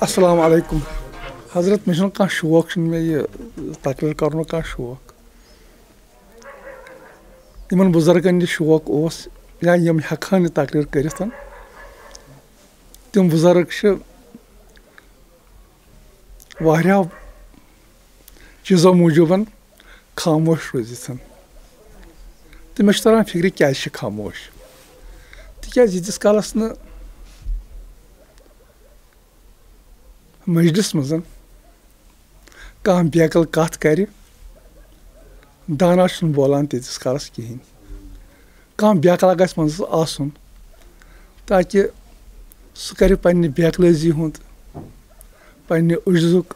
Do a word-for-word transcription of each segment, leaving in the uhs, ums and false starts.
السلام علیکم حضرت، مےٚ چھُنہٕ کانٛہہ شوق، چھُنہٕ مےٚ یہِ تقریر کرنُک کانٛہہ شوق۔ یِمن بُزرگن یہِ شوق اوس یا یِم ہٮ۪کہٕ ہن یہِ تقریر کٔرِتھ، تِم بُزرگ چھِ واریاہو چیٖزو موٗجوٗبن خاموش روٗزِتھ۔ تہٕ مےٚ چھُ تران فِکرِ، کیٛازِ چھِ خاموش؟ تِکیٛازِ ییٖتِس کالس نہٕ مجلس منٛز کانٛہہ بیکل کتھ کرِ، دانا چھُنہٕ بولان تیٖتِس کالس کِہینۍ۔ کانٛہہ بیکلا گژھِ منٛزس آسُن، تاکہِ سُہ کرِ پننہِ بیکلٲزی ہُنٛد، پننہِ عجزُک،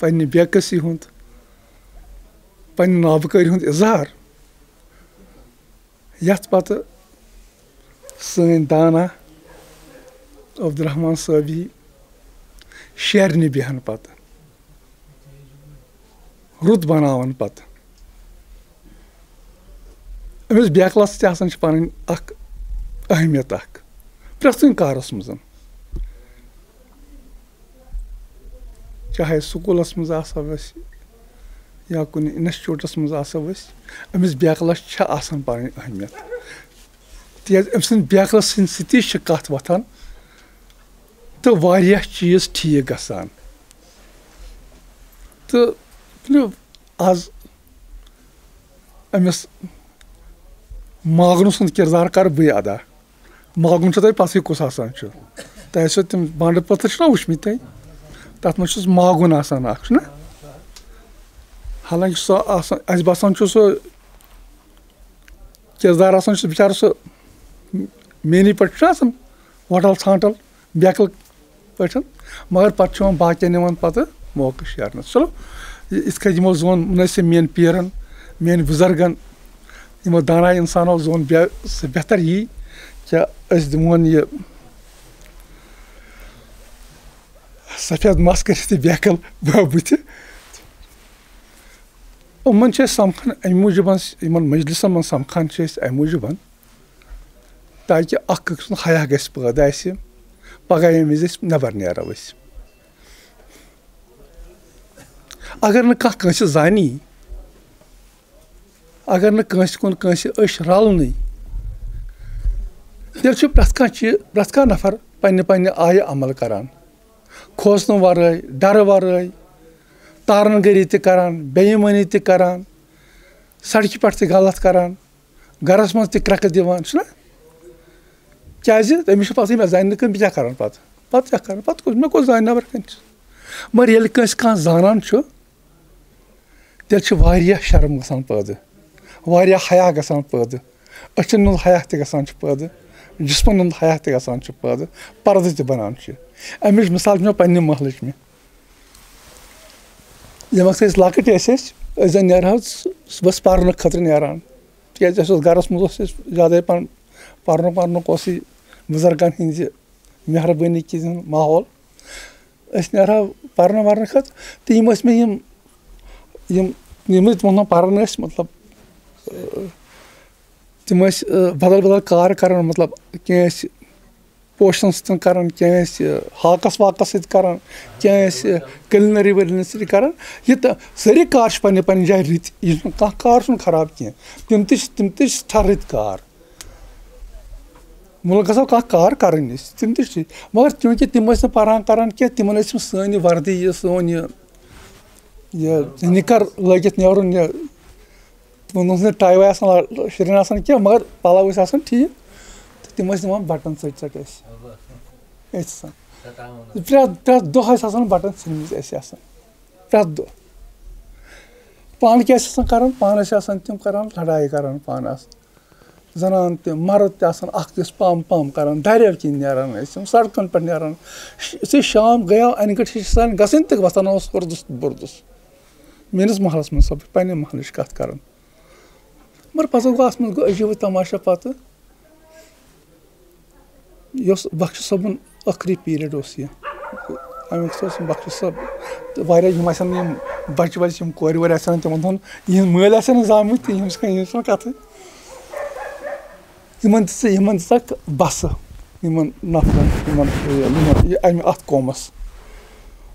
پننہِ بیکسی ہُنٛد، پننہِ نابکٲری ہُنٛد اظہار۔ یَتھ پَتہٕ سٲنۍ دانا عبدالرحمان صٲبی شیرنہِ بیٚہن پَتہٕ، رُت بَناوَن پَتہٕ۔ أمِس بیکلَس تہِ آسان چھِ پَنٕنۍ اَکھ اہمیت اَکھ پرٛٮ۪تھ کُنہِ کارَس منٛز۔ چاہے سکوٗلَس منٛز آسو أسۍ یا کُنہِ انسٹیٹیوٗٹَس منٛز آسو أسۍ، أمِس بیکلَس چھےٚ آسان پَنٕنۍ اہمیت۔ تِکیٛازِ أمۍ سٕنٛدِ بیکلہٕ سٕنٛدِ سۭتی چھِ کَتھ وۄتھان تہٕ واریاہ چیٖز ٹھیٖک گژھان۔ تہٕ یہِ آز أمِس ماگنہٕ سُنٛد کِردار کَرٕ بٕے ادا۔ ماگُن چھُ تۄہہِ پَتہٕے کُس آسان چھُ۔ تۄہہِ آسیو تِم بانڈٕ پٲتھٕر چھِنہ وٕچھمٕتۍ تۄہہِ؟ تَتھ منٛز چھُس ماگُن آسان اَکھ، چھُنہ؟ حالانکہِ سُہ آسان، اَسہِ باسان چھُ سُہ کِردار آسان چھُ بِچارٕ سُہ میٛٲنی پٲٹھۍ چھُنہ آسان وۄٹَل ژھانٛٹَل بیکٕل پٲٹھۍ، مگر پَتہٕ چھُ یِوان باقیَن یِوان پَتہٕ موقعہٕ شیرنَس۔ چلو، یہِ، یِتھ کٔنۍ یِمو زون مُنٲسِب میٛٲنۍ پیٖرَن، میٛٲنۍ بُزرگَن، یِمو دانا اِنسانو زون بے-، سُہ بہتر یی کہِ أسۍ دِمون یہِ سفید مَس کٔرِتھ تہٕ بیکٕل بُتھِ۔ یِمَن چھِ أسۍ سَمکھان اَمہِ موٗجوٗبَن، یِمَن مجلِسَن منٛز سَمکھان چھِ أسۍ اَمہِ موٗجوٗبَن، تاکہِ اَکھ أکۍ سُنٛد حیا گژھِ پٲدٕ اَسہِ، پَگاہ ییٚمہِ وِزِ أسۍ نٮ۪بَر نیرو أسۍ۔ اگر نہٕ کانٛہہ کٲنٛسہِ زانی، اگر نہٕ کٲنٛسہِ کُن کٲنٛسہِ أچھ رلنٕے، تیٚلہِ چھُ پرٛٮ۪تھ کانٛہہ چیٖز، پرٛٮ۪تھ کانٛہہ نفر پننہِ پننہِ آیہِ عمل کران، کھوژنہٕ ورٲے، ڈرٕ ورٲے، تارن گٔری تہِ کران، بے ایٖمٲنی تہِ کران، سڑکہِ پٮ۪ٹھ تہِ غلط کران، گرس منٛز تہِ کرٛٮ۪کہٕ دِوان، چھُنہ؟ کیازِ؟ تٔمِس چھُ پتہٕ، مےٚ زانہِ نہٕ کانٛہہ، بہٕ کیٛاہ کرن پتہٕ؟ پتہٕ کیٛاہ کرن؟ پتہٕ کُس، مےٚ کُس زانہِ نٮ۪بر کَنہِ چھُ؟ مگر ییٚلہِ کٲنٛسہِ کانٛہہ زانان چھُ، تیٚلہِ چھِ واریاہ شرم گژھان پٲدٕ، واریاہ حیا گژھان پٲدٕ، أچھن ہُنٛد حیا تہِ گژھان چھُ پٲدٕ، جسمن ہُنٛد حیا تہِ گژھان چھُ پٲدٕ، پردٕ تہِ بنان چھُ۔ اَمِچ مثال چھِ مےٚ پننہِ محلٕچ مےٚ۔ ییٚمہِ وقتہٕ أسۍ لۄکٕٹۍ ٲسۍ، أسۍ، أسۍ زَن نیرہو صُبحَس پَرنہٕ خٲطرٕ نیران، تِکیٛازِ اَسہِ اوس گَرَس منٛز اوس اَسہِ زیادَے پَہَن پَرنُک وَرنُک اوسُے بُزرگَن ہِنٛزِ مہربٲنی کِنۍ ماحول۔ أسۍ نیرہو پَرنہٕ وَرنہٕ خٲطرٕ، تہٕ یِم ٲسۍ مےٚ یِم، یِم، یِم أسۍ تِمَن دۄہَن پَران ٲسۍ، مطلب، تِم ٲسۍ، ٲ، بدل بدل کار کران، مطلب، کینٛہہ ٲسۍ پوشن سۭتۍ کران، کینٛہہ ٲسۍ ہاکس واکس سۭتۍ کران، کینٛہہ ٲسۍ کلنری ولنری سۭتۍ کران۔ یہِ تہٕ سٲری کار چھِ پننہِ پننہِ جایہِ رٕتۍ، یہِ چھُنہٕ، کانٛہہ کار چھُنہٕ خراب کینٛہہ، تِم تہِ چھِ، تِم تہِ چھِ تھا رٕتۍ کار۔ مُلک گژھو کانٛہہ کار کرٕنۍ أسۍ، تِم تہِ چھِ، مگر چوٗنٛکہِ تِم ٲسۍ نہٕ پران کران کینٛہہ، تِمن ٲسۍ یِم سٲنۍ یہِ وردی، یہِ سون یہِ، یہِ نِکر لٲگِتھ نیرُن، یہِ تِمن اوس نہٕ ٹاے واے آسان لا-، شیرٕنۍ آسان کینٛہہ، مگر پلو ٲسۍ آسان ٹھیٖک، تہٕ تِم ٲسۍ نِوان بٹن ژٔٹۍ ژٔٹۍ ٲسۍ۔ ٲسۍ آسان۔ پرٛٮ۪تھ، پرٛٮ۪تھ دۄہ ٲسۍ آسان بٹن ژھٕنمٕتۍ اَسہِ آسان۔ پرٛٮ۪تھ دۄہ۔ پانہٕ کیٛاہ ٲسۍ آسان کران؟ پانہٕ ٲسۍ آسان تِم کران، لڑایہِ کران پانہٕ آسان۔ زنان تہِ، مرد تہِ آسان اکھ أکِس پام پام کران، دریو کِنۍ نیران ٲسۍ یِم، سڑکن پٮ۪ٹھ نیران۔ ش-، یُتھُے شام گٔیو، انہِ گٔٹۍ ہِش سان گژھٕنۍ تہٕ وۄتھان اوس ہُردُس تہٕ بُردُس۔ میٲنِس محلس منٛز، سۄ پننہِ محلٕچ کتھ کران۔ مگر پتہٕ گوٚو اتھ منٛز گوٚو عجیٖبٕے تماشا پتہٕ۔ یہِ اوس بخش صٲبُن ٲخری period اوس یہِ۔ اَمہِ وقتہٕ اوس بخش صٲب تہٕ واریاہ یِم آسن یِم بچہٕ وچہٕ، یِم کورِ وورِ آسن، تِمن دۄہن یِہِنٛدۍ مٲلۍ آسن نہٕ زامٕتۍ تہِ، یِم چھِ، یِم چھِ کتھٕے۔ یِمن دِژ، یِمن دِژکھ بسہٕ، یِمن نفرن، یِمن، یِمن، یہِ، اَمہِ، اتھ قومس۔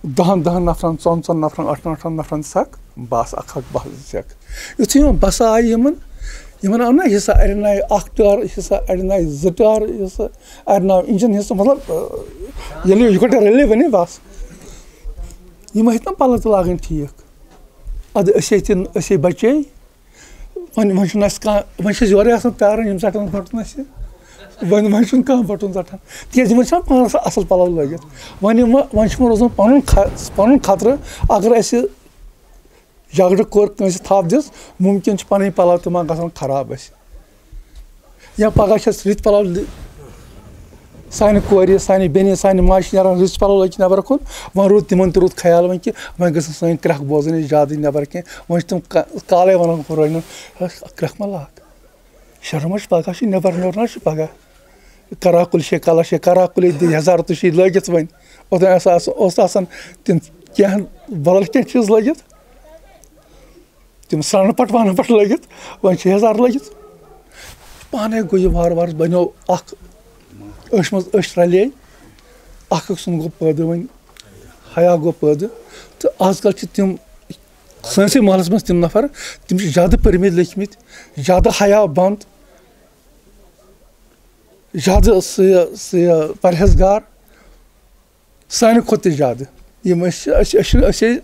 دَہَن دَہَن نفرَن، ژۄن ژۄن نفرَن، ٲٹھَن ٲٹھَن نفرَن دِژَکھ، بَس اَکھ اَکھ بَس دِژَکھ۔ یُتھُے یِم بَسہٕ آیہِ یِمَن، یِمَن آو نہ حصہٕ، اَڑٮ۪ن آیہِ اَکھ ٹٲر حصہٕ، اَڑٮ۪ن آیہِ زٕ ٹٲر حصہٕ، اَڑٮ۪ن آو اِنجَن حصہٕ، مطلب، ییٚلہِ یِکوَٹہٕ رَلے وۄنۍ بَس۔ یِم ٲسۍ نہ پَلو تہِ لاگٕنۍ ٹھیٖک۔ اَدٕ أسۍ ہے تہِ، أسۍ ہے بَچے، وۄنۍ، وۄنۍ چھُنہٕ اَسہِ کانٛہہ، وۄنۍ چھِ أسۍ یورَے آسان پیاران، یِم ژَٹَن ژَٹَن اَسہِ۔ وۄنۍ، وۄنۍ چھُنہٕ کانٛہہ بَٹُن ژَٹان، تِکیٛازِ یِمَن چھِ آسان پانَس اَصٕل پَلَو لٲگِتھ۔ وۄنۍ یِم وۄنۍ، وۄنۍ چھِ یِمَن روزان پَنُن خ-، پَنُن خطرٕ۔ اگر اَسہِ جھگڑٕ کوٚر، کٲنٛسہِ تھَپھ دِژ، مُمکِن چھُ پَنٕنۍ پَلَو تہِ ما گژھن خراب اَسہِ۔ یا پَگاہ چھِ اَسہِ رٕتۍ پَلَو لِ-، سانہِ کورِ، سانہِ بیٚنہِ، سانہِ ماجہِ چھِ نیران رٕژ پَلو لٲگِتھ نٮ۪بر کُن۔ وۄنۍ روٗد تِمن تہِ روٗد خیال وۄنۍ کہِ وۄنۍ گٔژھ نہٕ سٲنۍ کرٛکھ بوزٕنۍ أسۍ زیادٕ نٮ۪بر کینٛہہ۔ وۄنۍ چھِ تِم کا-، کالے وَنان ہُہ روزِ نہٕ، "ہے، کرٛکھ مہ لاگ، شرم حظ چھِ پَگاہ، چھِ نٮ۪بر نیرُن حظ چھِ پَگاہ۔ کراکُل چھے، کَلَس چھے، کراکُلے دِ، یَزار تہِ چھُے لٲگِتھ وۄنۍ۔" اوٚتام ہسا آس-، اوس آسان تِم کینٛہہ بدل کینٛہہ چیٖز لٲگِتھ۔ تِم سرٛانہٕ پَٹہٕ وانہٕ پَٹہٕ لٲگِتھ، وۄنۍ چھِ یَزار لٲگِتھ۔ پانَے گوٚو یہِ وارٕ وارٕ، بَنیو اَکھ أچھ منٛز أچھ رَلے، اَکھ أکۍ سُنٛد گوٚو پٲدٕ، وۄنۍ حیا گوٚو پٲدٕ۔ تہٕ آز کَل چھِ تِم سٲنۍسٕے محلَس منٛز تِم نفر، تِم چھِ زیادٕ پٔرۍمٕتۍ لیٚکھمٕتۍ، زیادٕ حیا بنٛد، زیادٕ سُہ یہِ، سُہ یہِ پرہیزگار۔ سانہِ کھۄتہٕ تہِ زیادٕ۔ یِم أسۍ چھِ، أسۍ، أسۍ چھِنہٕ، أسۍ ٲسۍ،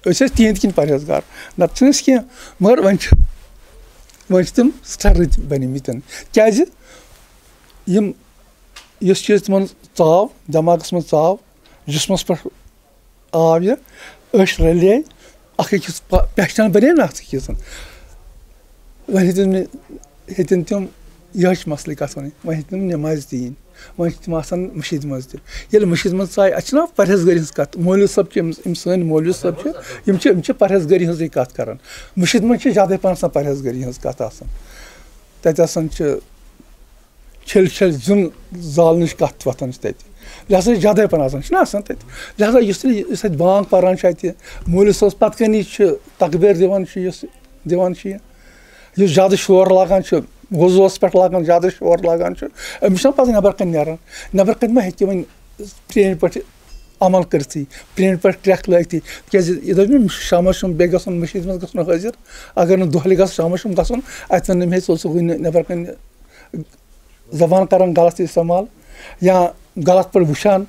أسۍ ٲسۍ تِہِنٛدۍ کِنۍ پرہیزگار، نَتہٕ چھِنہٕ أسۍ کینٛہہ۔ مگر وۄنۍ چھِ، وۄنۍ چھِ تِم سٹرٛکٹ بٔنۍمٕتٮ۪ن۔ کیٛازِ؟ یِم، یُس چیٖز تِمَن ژاو، دٮ۪ماغَس منٛز ژاو، جِسمَس پٮ۪ٹھ آو یہِ، أچھ رَلے، اَکھ أکِس پہ-، پہچان بَنے نہ اَکھ أکِس۔ وۄنۍ ہیٚتِن نہٕ، ہیٚتِن تِم یِہوٚے چھِ مسلٕے کَتھ وَنٕنۍ۔ وۄنۍ ہیٚتِن نہٕ نٮ۪مازِ تہِ یِنۍ۔ وۄنۍ چھِ تِم آسان مٔشیٖد منٛز تہِ۔ ییٚلہِ مٔشیٖد منٛز ژاے، اَتہِ چھِنہ پرہیزگٲری ہٕنٛز کَتھ۔ مولوی صٲب چھِ، یِم، یِم سٲنۍ مولوی صٲب چھِ، یِم چھِ، یِم چھِ پرہیزگٲری ہٕنٛزٕے کَتھ کَران۔ مٔشیٖد منٛز چھِ زیادَے پَہَن آسان پرہیزگٲری ہٕنٛز کَتھ آسان۔ تَتہِ آسان چھِ چھٔلۍ چھٔلۍ زیُن زالنٕچ کَتھ وۄتھان چھِ تَتہِ۔ لہذا چھِ زیادَے پَہَن آسان، چھِنہ آسان تَتہِ۔ لہذا یُس تہِ، یُس اَتہِ بانٛگ پَران چھُ اَتہِ، مولوی صٲبَس پَتہٕ کَنی چھُ تکبیٖر دِوان چھُ، یُس دِوان چھُ یہِ، یُس زیادٕ شور لاگان چھُ، وضوٗوَس پٮ۪ٹھ لاگان، زیادٕ شور لاگان چھُ، أمِس چھُنہ پَتہٕ نٮ۪بَر کَنہِ نیران۔ نٮ۪بَر کَنہِ ما ہیٚکہِ وۄنۍ پرٛٲنۍ پٲٹھۍ عمل کٔرتھٕے، پرٛٲنۍ پٲٹھۍ کرٛٮ۪کھ لٲگتھٕے۔ تِکیٛازِ یہِ دَپہِ مےٚ، شامَس چھُم بیٚیہِ گژھُن، مٔشیٖد منٛز گژھُن حٲضِر۔ اگر نہٕ دۄہلہِ گژھٕ، شامَس چھُم گژھُن، اَتہِ وَنہِ مےٚ، "ہے، ژٕ اوسُکھ وٕنہِ نٮ۪بَر کَنہِ زبان کَران غلط استعمال یا غلط پٲٹھۍ وٕچھان،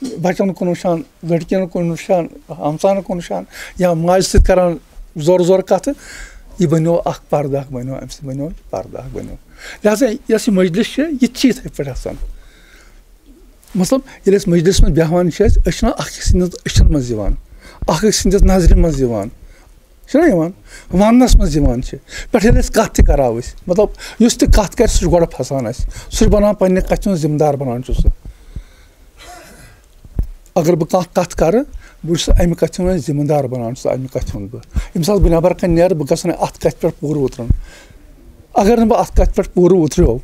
بَچَن کُن وٕچھان، لٔڑکِیَن کُن وٕچھان، ہمسایَن کُن وٕچھان یا ماجہِ سۭتۍ کَران زورٕ زورٕ کَتھٕ۔" یہِ بَنیو اَکھ پَردٕ اَکھ، بَنیو اَمہِ سۭتۍ، بَنیو یہِ پَردٕ اَکھ بَنیو۔ لہذا یۄس یہِ مجلس چھِ، یہِ تہِ چھِ یِتھَے پٲٹھۍ آسان۔ مطلب، ییٚلہِ أسۍ مجلسَس منٛز بیٚہوان چھِ أسۍ، أسۍ چھِنہ اَکھ أکۍ سٕنٛدِس أچھَن منٛز یِوان، اَکھ أکۍ سٕنٛدِس نظرِ منٛز یِوان، چھِنہ یِوان، وَننَس منٛز یِوان چھِ۔ پٮ۪ٹھٕ ییٚلہِ أسۍ کَتھ تہِ کَرو أسۍ، مطلب، یُس تہِ کَتھ کَرِ، سُہ چھُ گۄڈٕ پھَسان اَسہِ، سُہ چھُ بَنان پنٛنہِ کَتھِ ہُنٛد ذِمہٕ دار بَنان چھُ سُہ۔ اگر بہٕ کانٛہہ کَتھ کَرٕ، بہٕ چھُس اَمہِ کَتھِ ہُنٛد ذِمہٕ دار بَنان چھُس، اَمہِ کَتھِ ہُنٛد بہٕ۔ ییٚمہِ ساتہٕ بہٕ نٮ۪بَر کَنہِ نیرٕ، بہٕ گژھٕ نہٕ اَتھ کَتھِ پٮ۪ٹھ پوٗرٕ اُترُن۔ اگر نہٕ بہٕ اَتھ کَتھِ پٮ۪ٹھ پوٗرٕ اُتریو،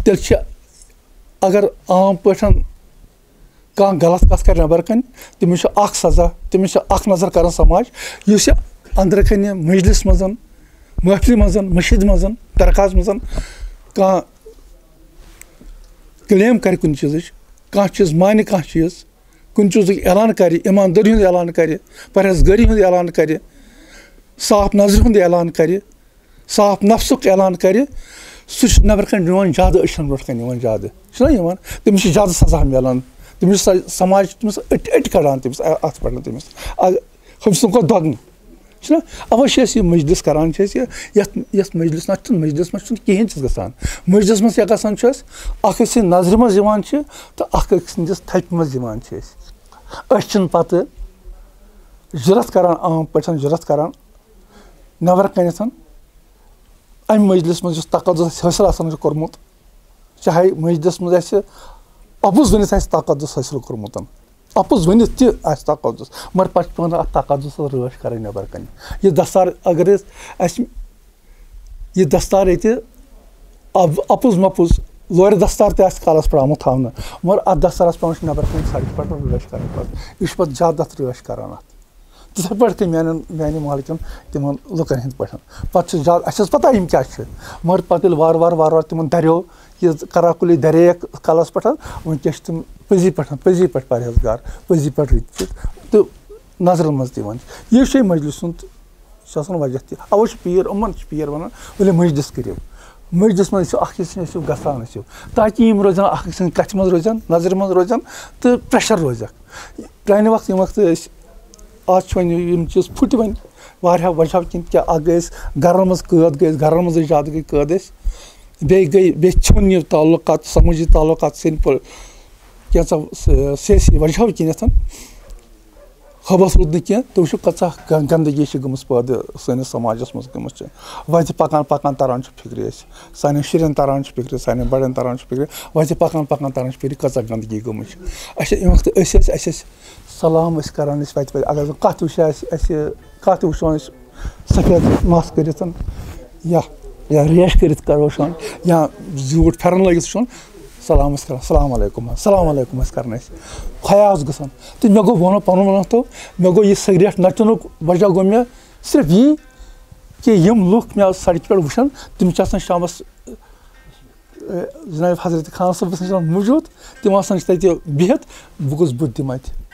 تیٚلہِ چھِ، اگر عام پٲٹھۍ کانٛہہ غلط کَتھ کَرِ نٮ۪بَر کَنہِ، تٔمِس چھُ اَکھ سزا، تٔمِس چھُ اَکھ نظر کَران سماج۔ یُس یہِ أنٛدرٕ کَنہِ مجلِس منٛز، محفلہِ منٛز، مٔشیٖد منٛز، درگاہَس منٛز کانٛہہ claim کَرِ کُنہِ چیٖزٕچ، کانٛہہ چیٖز مانہِ، کانٛہہ چیٖز، کُنہِ چیٖزُک اعلان کَرِ، ایٖماندٲری ہُنٛد اعلان کَرِ، پرہیزگٲری ہُنٛد اعلان کَرِ، صاف نظرِ ہُنٛد اعلان کَرِ، صاف نفسُک اعلان کَرِ، سُہ چھُ نٮ۪برٕ کَنہِ یِوان زیادٕ أچھَن برٛونٛٹھ کَنہِ یِوان زیادٕ۔ چھُنہ یِوان؟ تٔمِس چھِ زیادٕ سزا مِلان۔ تٔمِس چھُ سَ-، سماج چھُ تٔمِس أٹۍ، أٹۍ کَڑان تٔمِس، اَ-، اَتھ پٮ۪ٹھ تٔمِس۔ اَ-، ہُمۍ سُنٛد کھۄتہٕ دۄگنہٕ۔ چھُنہ؟ اَوَے چھِ أسۍ یہِ مجلس کَران چھِ أسۍ یہِ، یَتھ، یَتھ مجلس نہ چھُنہٕ، مجلس منٛز چھُنہٕ کِہیٖنۍ چیٖز گژھان۔ مجلس منٛز کیٛاہ گژھان چھُ اَسہِ؟ اَکھ أکۍ سٕنٛدِ نظرِ منٛز یِوان چھِ تہٕ اَکھ أکۍ سٕنٛدِس تھپہِ منٛز یِوان چھِ أسۍ۔ أسۍ چھِنہٕ پَتہٕ جُرت کَران، عام پٲٹھۍ چھِنہٕ جُرت کَران نٮ۪بر کَنٮ۪تھ اَمہِ مجلس منٛز یُس تقدس اَسہِ حٲصِل آسان چھُ کوٚرمُت، چاہے مجلس منٛز اَسہِ اَپُز ؤنِتھ آسہِ تقدس حٲصِل کوٚرمُت، اَپُز ؤنِتھ تہِ آسہِ تقدس، مگر پَتہٕ چھِ پٮ۪وان اَتھ تقدسَس رٲچھ کَرٕنۍ نٮ۪بر کَنہِ۔ یہِ دستار اگر أسۍ، اَسہِ یہِ دستار ییٚتہِ اَپ-، اَپُز مَپُز لورِ دستار تہِ آسہِ کالَس پٮ۪ٹھ آمُت تھاونہٕ، مگر اَتھ دستارَس پٮ۪وان چھُ نٮ۪بر کَنہِ سڑکہِ پٮ۪ٹھ رٲچھ کَرٕنۍ پَتہٕ۔ یہِ چھُ پَتہٕ زیادٕ اَتھ رٲچھ کَران اَتھ۔ تِتھَے پٲٹھۍ کٔر میٛانٮ۪ن میٛانہِ محلہٕ کٮ۪ن تِمَن لُکَن ہِنٛدۍ پٲٹھۍ۔ پَتہٕ چھِ زیادٕ، اَسہِ ٲس پَتہ یِم کیٛاہ چھِ، مگر پَتہٕ ییٚلہِ وارٕ وارٕ وارٕ وارٕ تِمَن دَریو یہِ کَراکُلی دَرے کَلَس پٮ۪ٹھ، وٕنکٮ۪س چھِ تِم پٔزی پٲٹھۍ پٔزی پٲٹھۍ پرہیزگار، پٔزی پٲٹھۍ رٕتۍ چھِ تہٕ نظرَن منٛز تہِ یِوان۔ یہِ چھُ مجلِس سُنٛد چھُ آسان وجہ تہِ۔ اَوَے چھُ پیٖر، یِمَن چھِ پیٖر وَنان، ؤلِو مجلِس کٔرِو۔ مجلِس منٛز ٲسِو، اَکھ أکِس نِش ٲسِو، گژھان ٲسِو، تاکہِ یِم روزن اَکھ أکۍ سٕنٛدِ کَتھِ منٛز روزن، نظرِ منٛز روزن تہٕ پرٛیشَر روزٮ۪کھ۔ پرٛانہِ وقتہٕ، ییٚمہِ وقتہٕ أسۍ، آز چھِ وۄنۍ یِم چیٖز پھٕٹۍ وۄنۍ واریاہو وجہو کِنۍ، کیٛاہ اَکھ گٔے أسۍ گَرَن منٛز قٲد، گٔے أسۍ گَرَن منٛزٕے زیادٕ گٔے قٲد أسۍ، بیٚیہِ گٔے، بیٚیہِ ژھیوٚن یہِ تعلقات، سمٲجی تعلقات سٲنۍ پٲ-، کینٛژھو س-، سیٲسی وجہو کِنٮ۪تھ۔ خبس روٗد نہٕ کینٛہہ، تُہۍ وٕچھِو کۭژاہ گنٛدگی چھِ گٔمٕژ پٲدٕ سٲنِس سماجس منٛز گٔمٕژ چھِ۔ وَتہِ پَکان پَکان تَران چھُ فِکرِ اَسہِ، سانٮ۪ن شُرٮ۪ن تَران چھُ فِکرِ، سانٮ۪ن بَڑٮ۪ن تَران چھُ فِکرِ، وَتہِ پَکان پَکان تَران چھُ فِکرِ کۭژاہ گنٛدگی گٔمٕژ چھِ۔ اَسہِ چھِ اَمہِ وقتہٕ أسۍ ٲسۍ، اَسہِ ٲسۍ سلام ٲسۍ کَران أسۍ وَتہِ وَتہِ، اگر وۄنۍ کَتھ تہِ وٕچھِ اَسہِ، اَسہِ کَتھ تہِ وٕچھو أسۍ، سفید مَس کٔرِتھ یا یا ریش کٔرِتھ کَرو وٕچھان یا زیوٗٹھ پھٮ۪رَن لٲگِتھ وٕچھان، سلام ٲسۍ کَران، "السلام علیکُم، السلام علیکُم" ٲسۍ کَران أسۍ۔ خۄیا اوس گژھان۔ تہٕ مےٚ گوٚو، بہٕ وَنو پَنُن وَنو تو، مےٚ گوٚو یہِ سگریٹ نَژُنُک وجہ گوٚو مےٚ صرف یی کہِ یِم لُکھ مےٚ آز سڑکہِ پٮ۪ٹھ وٕچھَن، تِم چھِ آسان شامَس، اے، جناب حضرت خان صٲبَس نِش آسان موٗجوٗد، تِم آسان چھِ تَتہِ بِہِتھ، بہٕ گوٚژھ بُتھ دِمہٕ اَتہِ۔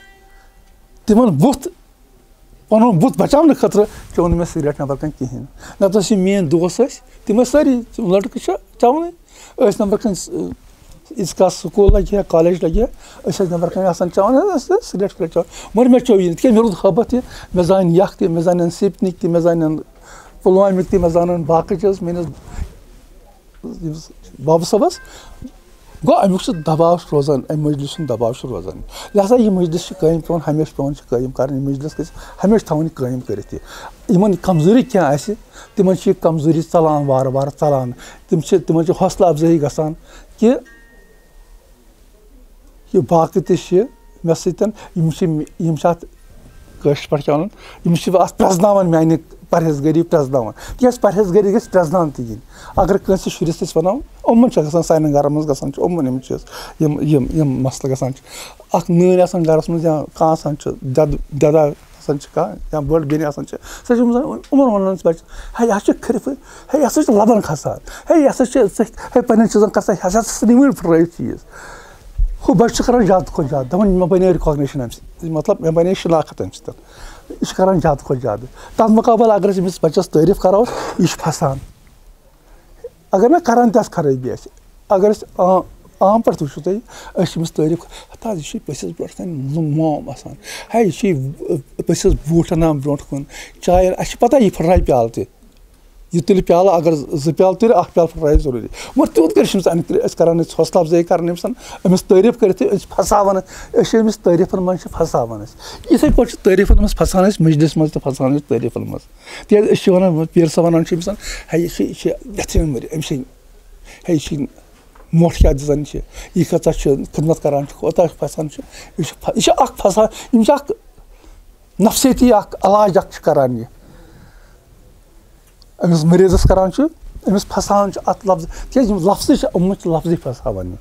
تِمَن بُتھ پَنُن بُتھ بَچاونہٕ خٲطرٕ چیوٚو نہٕ مےٚ سگریٹ نٮ۪بر کَنہِ کِہیٖنۍ۔ نَتہٕ ٲسۍ یِم میٲنۍ دوس ٲسۍ، تِم ٲسۍ سٲری، تِم لٔڑکہٕ چھِ چٮ۪وانٕے۔ ٲسۍ نٮ۪بر کَنہِ، س-، ییٖتِس کالَس سکوٗل لَگہِ ہا، کالج لَگہِ ہا، أسۍ ٲسۍ نٮ۪بر کَنہِ آسان چٮ۪وان، أسۍ ٲسۍ سگریٹ وگریٹ چٮ۪وان۔ مگر مےٚ چیوٚو یہِ نہٕ، تِکیٛازِ مےٚ روٗد ہٲبَتھ یہِ، مےٚ زانن یَکھ تہِ، مےٚ زانن سِپنِک تہِ، مےٚ زانن پُلوامِکۍ تہِ، مےٚ زانن باقٕے چیٖز، میٲنِس ییٚمِس بابہٕ صٲبَس گوٚو، اَمیُک چھُ دَباو چھُ روزان، اَمہِ مجلِس ہُنٛد دَباو چھُ روزان۔ لہذا یہِ مجلِس چھِ قٲیِم پٮ۪وان، ہمیشہِ پٮ۪وان چھِ قٲیِم کَرٕنۍ، یہِ مجلِس گژھِ ہمیشہِ تھاوٕنۍ قٲیِم کٔرِتھ یہِ۔ یِمَن کمزوٗری کینٛہہ آسہِ، تِمَن چھِ یہِ کمزوٗری ژَلان وارٕ وارٕ ژَلان، تِم چھِ، تِمَن چھِ حوصلہٕ اَفزٲیی گژھان کہِ یہِ باقٕے تہِ چھِ مےٚ سۭتۍ، یِم چھِ، یِم چھِ اَتھ کٲشِر پٲٹھۍ کیٛاہ وَنان، یِم چھِ اَتھ پرٛزناوان، میٛانہِ پرہیزگٲری پرٛزناوان۔ تِکیٛازِ پرہیزگٲری گژھِ پرٛزناونہٕ تہِ یِنۍ۔ اگر کٲنٛسہِ شُرِس أسۍ وَنو، یِمَن چھِ گژھان، سانٮ۪ن گَرَن منٛز گژھان چھِ یِمَن یِم چیٖز، یِم، یِم، یِم مسلہٕ گژھان چھِ۔ اَکھ نٲنۍ آسان گَرَس منٛز یا کانٛہہ آسان چھُ، دٮ۪د-، دٮ۪دا آسان چھِ کانٛہہ یا بٔڑ بیٚنہِ آسان چھِ، سۄ چھِ یِمَن، یِمَن وَنان چھِ بَچہِ، "ہے، یہِ ہا چھُ کھرِفہٕ، ہے، یہِ ہسا چھُ لَبَن کھسان، ہے، یہِ ہسا چھِ ژٕ، ہے، پنٛنٮ۪ن چیٖزَن کَر سا، یہِ ہسا چھِ نِوٕنۍ پھٕٹرٲیِتھ چیٖز۔" ہُہ بَچہِ چھُ کَران زیادٕ کھۄتہٕ زیادٕ، دَپان، "مےٚ بَنے recognition اَمہِ سۭتۍ، مطلب، مےٚ بَنے شِناخت اَمہِ سۭتۍ۔" یہِ چھُ کَران زیادٕ کھۄتہٕ زیادٕ۔ تَتھ مُقابلہٕ اگر أسۍ أمِس بَچَس تعٲریٖف کَرو، یہِ چھُ پھَسان۔ اگر نہٕ کَران تہِ آسہِ خرٲبی آسہِ، اگر أسۍ عام، عام پٲٹھۍ وٕچھِو تُہۍ، أسۍ چھِ أمِس تعٲریٖف، "ہتا، یہِ چھُے پٔژھِس برونٛٹھ کَنہِ مو-، موم آسان، ہے، یہِ چھُے پٔژھِس بوٗٹھ اَنان برونٛٹھ کُن، چاے اَنان۔" اَسہِ چھِ پَتہ یہِ پھٕٹرایہِ پیالہٕ تہِ، یہِ تُلہِ پیالہٕ، اگر زٕ پیالہٕ تُلہِ، اَکھ پیالہٕ پھٕٹرایہِ ضروٗری۔ مگر تیوٗت کٔرِتھ چھِ أمِس اَنہِ، أسۍ کَران أسۍ حوصلہٕ اَفزٲیی کَران أمِس، أمِس تعٲریٖف کٔرِتھ تہِ أسۍ پھَساوان، أسۍ چھِ أمِس تعٲریٖفَن منٛز چھِ پھَساوان أسۍ۔ یِتھَے پٲٹھۍ چھِ تعٲریٖفَن منٛز پھَسان أسۍ، مجلِس منٛز تہِ پھَسان أسۍ تعٲریٖفَن منٛز۔ تِکیٛازِ أسۍ چھِ وَنان، پیٖر صٲب وَنان چھِ أمِس، "ہے، یہِ چھِ، یہِ چھِ یَتھ ژھٕنِتھ مٔرِتھ، أمِس چھِ، ہے، یہِ چھِ موٹھ کیٛاہ دِژَن چھِ، یہِ کۭژاہ چھِ خدمت کَران چھِ، کوٗتاہ پھَسان چھِ، یہِ چھِ پھَ-، یہِ چھِ اَکھ پھَسان، یِم چھِ اَکھ نفسیٲتی اَکھ علاج اَکھ چھِ کَران یہِ۔ أمِس مٔریٖضَس کَران چھِ، أمِس پھَساوان چھِ اَتھ لفظ"، تِکیٛازِ یِم لفظٕے چھِ، یِمَن چھِ لفظٕے پھَساوان یہِ۔